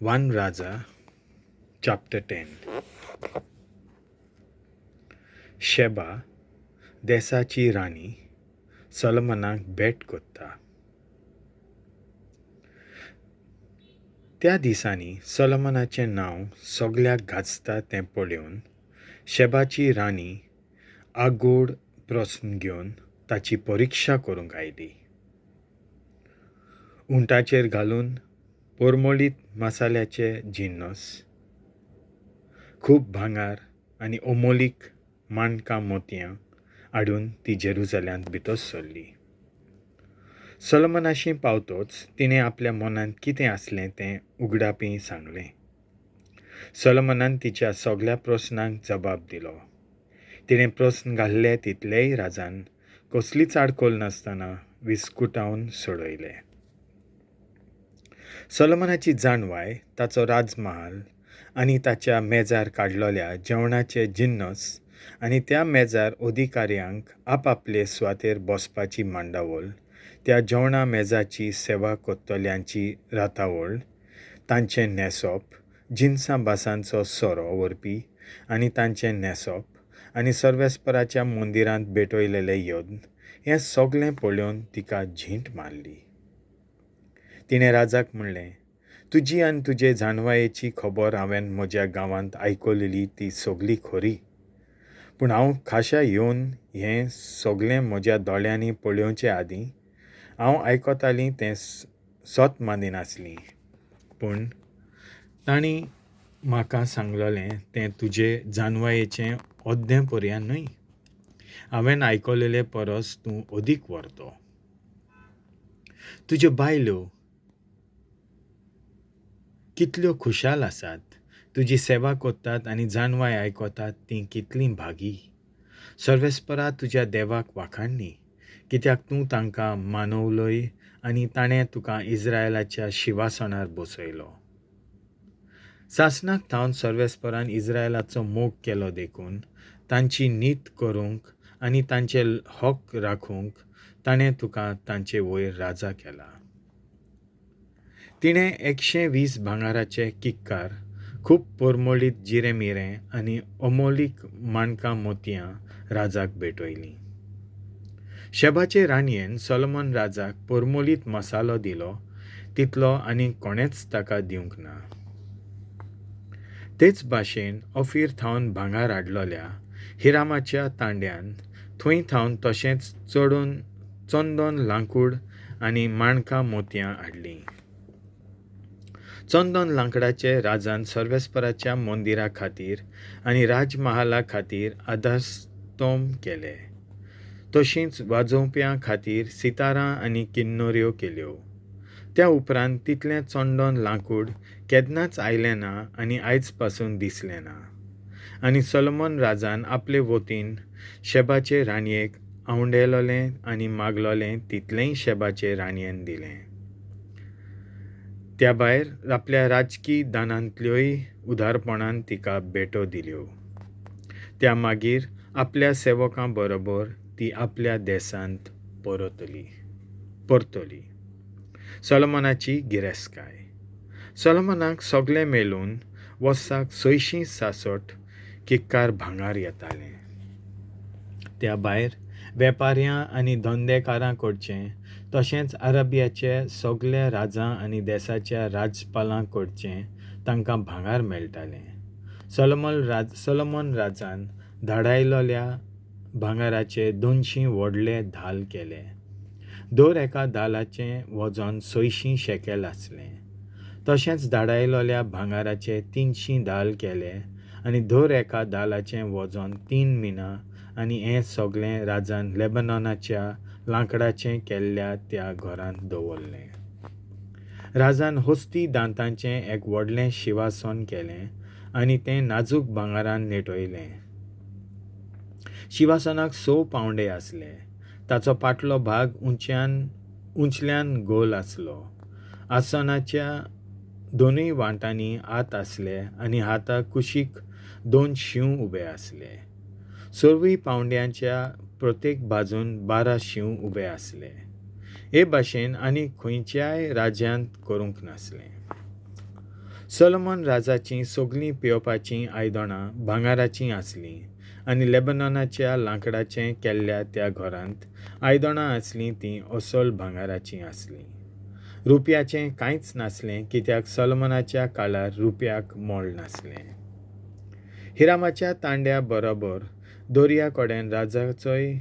1 राजा chapter 10. Sheba देसाची राणी सोलोमनाक भेट कोत्ता. त्या दिसांनी सोलोमनाचें नांव सगल्याक गाजता तें पळोवन शेबाची राणी आगोड प्रस्न घेवन ताची परिक्षा करूंक आयली. उंटाचेर घालून परमळीत मसाल्याचे जिन्नस, खूब भांगर आनी अमोलीक माणकां मोतयां हाडून ती जेरुजाल्यांत भितर सरली. सोलोमनाशी पावतोच तिणें आपल्या मनांत कितें आसलें तें उगडापी सांगलें. सोलोमनान तिच्या सगल्या प्रस्नांक जबाब दिलो. तिणें प्रस्न घाल्ले तितलेय राजान कसलीच आडखळ नासतना विस्कुटावन सोडयले. सोलोमनाची जाणवाय, ताचो राजमहाल आनी ताच्या मेजार काडलेल्या जेवणाचे जिन्नस आनी त्या मेजार अधिकाऱ्यांक आपापले सुवातेर बसपाची मांडावळ, त्या जेवणा मेजाची सेवा करतल्यांची रातावळ, तांचें न्हेसप, जिनसां भासांचो सोरो व्हरपी आनी तांचें न्हेसप आनी सर्वेस्पराच्या मंदिरांत भेटयलेले यत्न, हें सगलें पळोवन तिका झींट मारली. तिणें राजाक म्हणलें, तुजी आनी तुजे जाणवायेची खबर हांवें म्हज्या गांवांत आयकलेली ती सगली खरी, पूण हांव खाशा येवन हें सगलें म्हज्या दोळ्यांनी पळोवचे आदीं हांव आयकतालीं तें सत मानिनासलीं, पूण तांणी म्हाका सांगलेलें तें तुजे जाणवायेचें अद्दें पर्यान न्हय. हांवें आयकलेले परस तूं अदीक व्हरतो. तुज्यो बायलो कितल्यो खुशाल आसात, तुजी सेवा करतात आनी जाणवाय आयकतात तीं कितलीं भागी. सर्वेस्परा तुज्या देवाक वाखाणनी, कित्याक तूं तांकां मानवलोय आनी ताणें तुका इस्रायलाच्या शिवासनार बसयलो. सासणाक थावन सर्वेस्परान इस्रायलाचो मोग केलो देखून तांची नीत करूंक आनी तांचे हक राखूंक ताणें तुका तांचे वयर राजा केला. तिणें 120 भांगराचे किक्कार, खूब परमळीत जिरें मिरें आनी अमोलीक माणकां मोतयां राजाक भेटयलीं. शेबाचे राणयेन सोलोमन राजाक परमळीत मसालो दिलो तितलो आनी कोणेंच ताका दिवंक ना. तेच भाशेन ऑफीर थावन भांगर हाडलेल्या हिरामाच्या तांड्यान थंय थावन तशेंच चडून चंदन लांकूड आनी माणकां मोतयां हाडलीं. चंदन लांकडाचे राजान सर्वेस्पराच्या मंदिरा खातीर आनी राजमहाला खातीर आधारस्तंभ केले, तशींच वाजोवप्यां खातीर सितारां आनी किन्नऱ्यो केल्यो. त्या उपरांत तितलें चंदन लांकूड केन्नाच आयलें ना आनी आयज पासून दिसलें ना. आनी सोलोमन राजान आपले वतीन शेबाचे राणयेक आंवडेलें आनी मागलेलें तितलेंय शेबाचे राणयेन दिलें. त्या भायर आपल्या राजकी दानांतल्योय उदारपणान तिका भेटो दिल्यो. त्या मागीर आपल्या सेवकां बरोबर ती आपल्या देशांत परतली. सोलोमनाची गिरेस्तकाय. सोलोमनाक सगलें मेळून वर्साक 666 किक्कार भांगर येतालें. त्या भायर वेपाऱ्यां आनी धंदेकारां कडचें, तशेंच अरबियाचे सगले राजा आनी देसाच्या राजपालां कडचें तांकां भांगर मेळटालें. सोलोमन राजान धाडायलेल्या भांगराचे 200 व्हडले धाल केले. दर एका धालाचें वजन 600 शेकेल आसलें. तशेंच धाडायलेल्या भांगराचे 300 धाल केले आनी दर एका धालाचें वजन 3 मिना आनी हें सगलें राजान लेबनॉनाच्या लांकडाचें केल्ल्या त्या घरांत दवरलें. राजान हस्ती दांतांचें एक व्हडलें शिवासन केलें आनी तें नाजूक भांगरान नेटयलें. शिवासनाक 6 पांवडे आसले. ताचो पाटलो भाग उंचल्यान गोल आसलो. आसनाच्या दोनूय वांटांनी हात आसले आनी हाता कुशीक 2 शींव उबे आसले. सर्वूय पांवड्यांच्या प्रत्येक बाजून 12 शींव उबे आसले. हे भाशेन आनी खंयच्याय राज्यांत करूंक नासलें. सोलोमन राजाचीं सगलीं पिवपाचीं आयदनां भांगराचीं आसलीं आनी लेबनॉनाच्या लांकडाचें केल्ल्या त्या घरांत आयदनां आसलीं तीं अस्सल भांगराचीं आसलीं. रुपयाचें कांयच नासलें, कित्याक सोलोमनाच्या काळार रुपयाक मोल नासलें. हिरामाच्या तांड्या बरोबर दर्या कडेन राजाचोय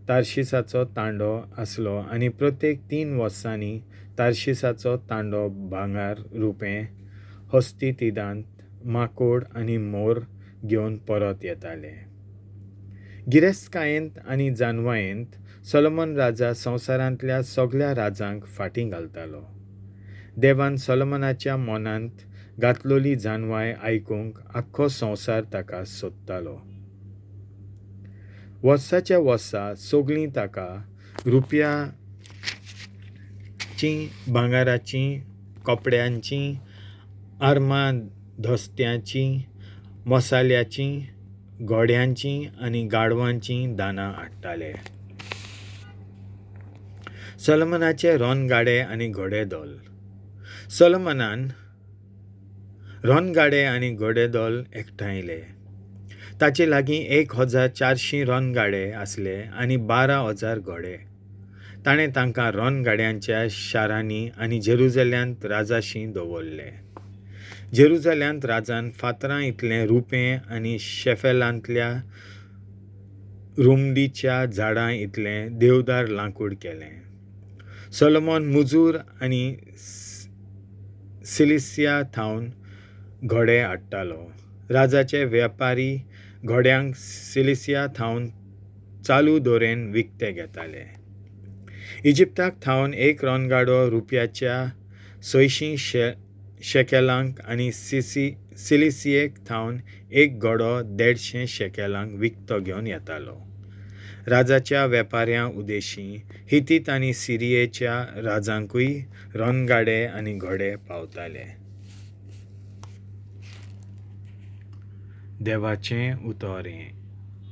तार्शिसाचो तांडो आसलो आनी प्रत्येक 3 वर्सांनी तार्शिसाचो तांडो भांगर, रुपें, हस्तितिदांत, माकोड आनी मोर घेवन परत येताले. गिरेस्तकायेंत आनी जानवायेंत सोलोमन राजा संवसारांतल्या सगल्या राजांक फाटीं घालतालो. देवान सोलोमनाच्या मनांत घातलोली जानवाय आयकूंक आख्खो संवसार ताका सोदतालो. वर्साच्या वर्सा सगलीं ताका रुपयाचीं, भांगराचीं, कपड्यांचीं, आर्मां धस्त्यांचीं, मसाल्याचीं, घोड्यांचीं आनी गाडवांचीं दानां हाडटाले. सोलोमनाचे रोनगाडे आनी घोडेदोल. सोलोमनान रोनगाडे आनी घोडेदोल एकठांयले. ताचे लागीं 1400 रोनगाडे आसले आनी 12,000 घोडे. ताणें तांकां रोनगाड्यांच्या शारांनी आनी जेरुजाल्यांत राजाशी दवरले. जेरुजाल्यांत राजान फातरां इतलें रुपें आनी शेफेलांतल्या रुमडीच्या झाडां इतलें देवदार लांकूड केलें. सोलोमन मुजूर आनी सिलिसिया थावन घोडे हाडटालो. राजाचे वेपारी घोड्यांक सिलिसिया थावन चालू दोरेन विकते घेताले. इजिप्ताक थावन एक रोनगाडो रुपयाच्या 600 शेकेलांक आनी सिलिसियेक थावन एक घोडो 150 शेकेलांक विकतो घेवन येतालो. राजाच्या वेपाऱ्यां उदेशीं हितीत आनी सिरियेच्या राजांकूय रोनगाडे आनी घोडे पावताले. देवाचें उतर हें.